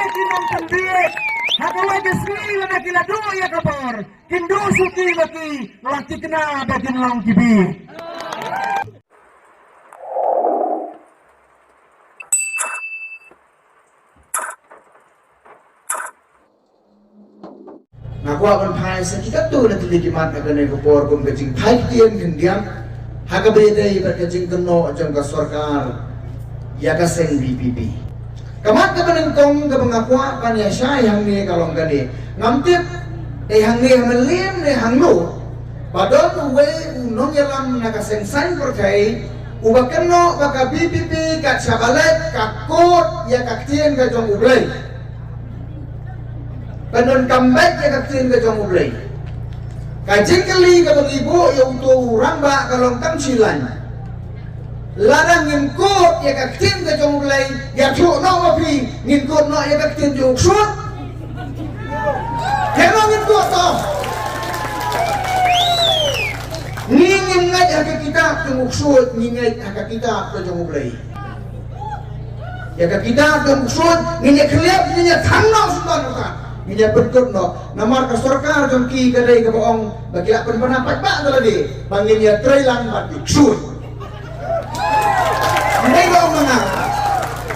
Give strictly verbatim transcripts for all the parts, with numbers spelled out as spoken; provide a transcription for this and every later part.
Ki nongpynbieit, ha kawei ka sngi lada ki la duh ïa ka bor, kin duh shuh ki ba ki la thikna ba kin long ki bieit. Nga kwah ban phai sa kitatto na tylli ki mat ha kane ka por kum ka jingphai ktien khyndiat ha kaba ïadei bad ka jingkynnoh jong ka sorkar ïa ka seng V P P. Ka mat kaba nyngkong kaba nga kwah ban ïa shai hangne ka long kane. Ngam tip dei hangne ha Mylliem ne hangno ba don uwei u nongïalam na ka seng saiñ pyrthei uba kynnoh ba ka V P P kat shaba leit ka kut ïa ka ktien ka jong U Blei. Ban donkam beit ïa ka ktien ka jong U Blei. Ka jingkylli kaba ngi buh ïa uto u rangbah ka long tang shi lain. Lada ngin kut ïa ka ktien ka jong U Blei, ïathuh noh ma phi, ngin kut noh ïa ka ktien jong u ksuid? Hynrei ngin kut noh. Ngi ngim ngeit ha ka kitab jong u ksuid, ngi ngeit ha ka kitab ka jong U Blei. Ïa ka kitab jong u ksuid ngin ïa khylliap, ngin ïa thang noh sumban ruh ka, ngin ïa pynkut noh. Namar ka sorkar jong ki ka dei kaba ong ba ki la pynbna paidbah da lade ba ngin ïa trei lang bad ki ksuid. Dei ba ong ma nga,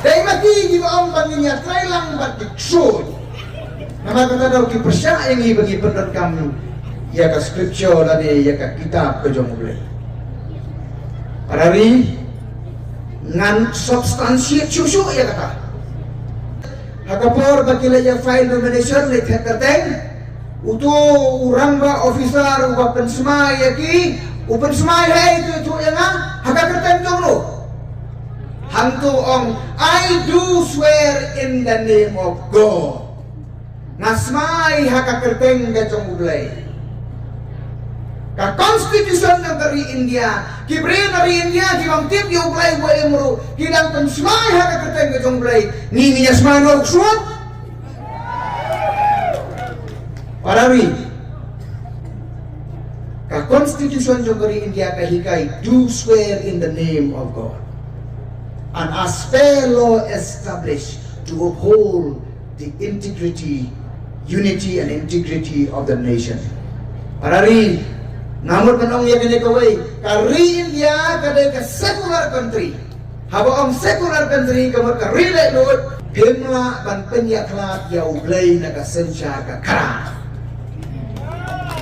dei ma ki kiba ong ba ngin ïa trei lang bad ki ksuid. Namar kata daw ki pyrshah ïa ngi ba ngi pyndonkam ïa ka scripture lane ïa ka kitab ka jong U Blei. Para ri, ngan substantiate shuh shuh ïa kata. Ha ka por ba ki la ïa file nomination leit ha kyrteng, uto u rangbah officer uba pynsmai ïa ki, u pynsmai ha ei, to ïathuh ïa nga, ha ka kyrteng jong no? Hangto ong, "I do swear in the name of God." Nga smai ha ka kyrteng ka jong U Blei. Ka constitution jong ka ri India, ki briew na ri India ki bym tip ïa U Blei ba im ruh ki dang pynsmai ha ka kyrteng ka jong U Blei. Ngi, ngi ïa smai noh u ksuid? Para ri, ka constitution jong ka ri India ka hikai, "Do swear in the name of God and as per law established to uphold the integrity, unity and integrity of the nation." Para ri, nga mut ban ong ïa kane kawei, ka ri India ka dei ka secular country. Haba ong secular country ka mut ka ri laitluid, phim lah ban pynïakhlad ïa U Blei na ka synshar ka khadar.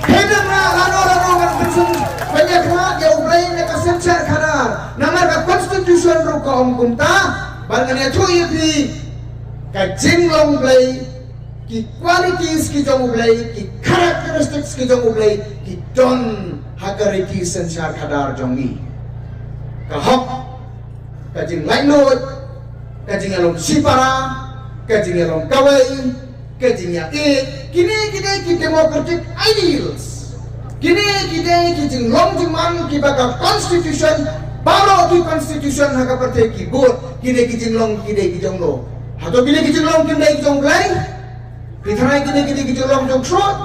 Phim lah lano lano ban pyn- pynïakhlad ïa U Blei na ka synshar khadar. Namar ka constitution ruh ka ong kumta, bad ngan ïathuh ïa phi, ka jinglong Blei, ki qualities ki jong U Blei, ki characteristics ki jong U Blei, ki don ha ka riti synshar khadar jong ngi. Ka hok, ka jinglaitluid, ka jingïalum shipara, ka jingïalum kawei, ka jingïaieit, kine ki dei ki democratic ideals. Kine ki dei ki jinglong jingman kiba ka constitution, baroh ki constitution ha ka pyrthei ki bud, kine ki jinglong ki dei ki jong no? Hato kine ki jinglong kim dei ki jong U Blei? Phi tharai kine ki dei ki jinglong jong u ksuid?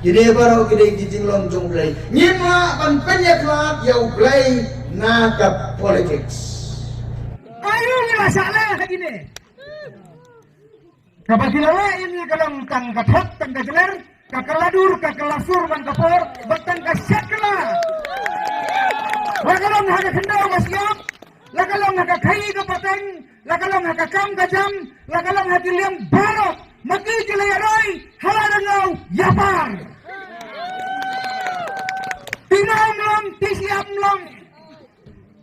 Kine baroh ki dei ki jinglong jong U Blei. Ngim lah ban pynïakhlad ïa U Blei na ka politics. Aïu ngi la shah leh ha kine? Kaba ki la leh ïa ngi ka long tang ka thok tang ka jler, ka kylla dur ka kylla sur man ka por, bad tang ka shet kylla. La ka long ha ka khyndew ka shyiap, la ka long ha ka khaii ka pateng, la ka long ha ka kam ka jam, la ka long ha ki liang baroh, ma ki ki la ïaroi ha la ryngaw ïapar. Ti na ym long, ti shyiap ym long,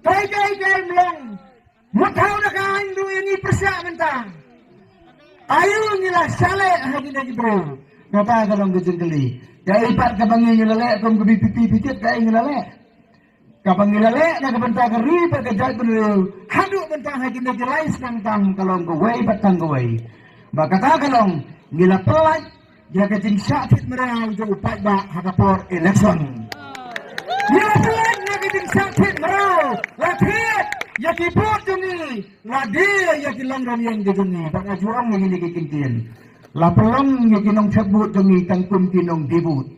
kai kai kai ym long. Mut thaw na ka aiñ ruh ïa ngi pyrshah mynta. Aïu ngi la shah leh ha kine ki briew? Kata ka long ka jingkylli. Kaei pat kaba ngi ngi la leh kum ka VPP, phi tip kaei ngi la leh? Kaba ngi la leh na ka bynta ka ri bad ka jaitbynriew haduh mynta ha kine ki lai snem tam ka long kawei bad tang kawei. Ba kata ka long ngi la pyllait ïa ka jingshah thied mraw jong u paidbah ha ka por election. Ngi la pyllait ïa ka jingshah thied mraw, la thied ïa ki vote jong ngi, la die ïa ki long rynïeng ki jong ngi. Bad nga ju ong ïa kine ki kyntien, la pynlong ïa ki nongthep vote jong ngi tang kum ki nongdie vote.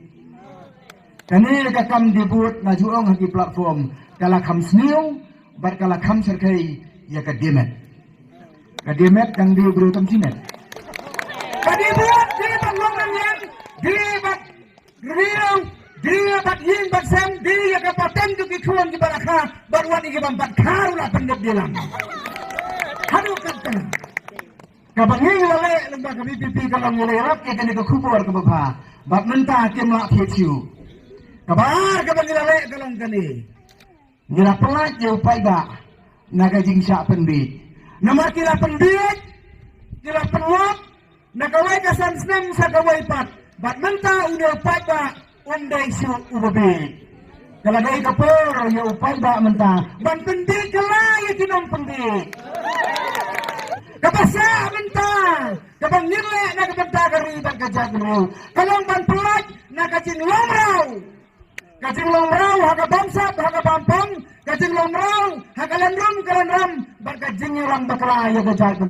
Kane ka kam debut nga ju ong ha ki platform ka la kham sniew bad ka la kham shyrkhei ïa ka diemet. Ka dei met, dang dei briew tam shi met. Ka dei bad, dei bad long nang ïeng, dei bad riew, dei bad ïing bad sem, dei ïa ka pateng jong ki khun kiba la kha, bad wat ïa ki bym pat kha ruh la pyndep dei lang. Haduh katta. Kaba ngi la leh lyngba ka VPP ka long ngi la ïarap ïa kane ka khubor kaba bha. Bad mynta kim lah thied shuh. Kaba ar kaba ngi la leh ka long kane. Ngi la pyllait ïa u paidbah na ka jingshah pynbiej. Namar ki la pynbiej, ki la pynlong na kawei ka san snem sha kawei pat. Bad mynta une u paidbah um dei shuh uba biej. Ka la dei ka por ïa u paidbah mynta ban pynbiej kylla ïa ki nongpynbiej. Kaba shah mynta, kaba ngin leh na ka bynta ka ri bad ka jaitbynriew, ka long ban pyllait na ka jinglong mraw. Ka jinglong mraw ha ka bamsap, ha ka bampang, ka jinglong mraw ha ka lynrum, ka lynram, bad ka jingïalang bakla ïa ka jaitbynriew.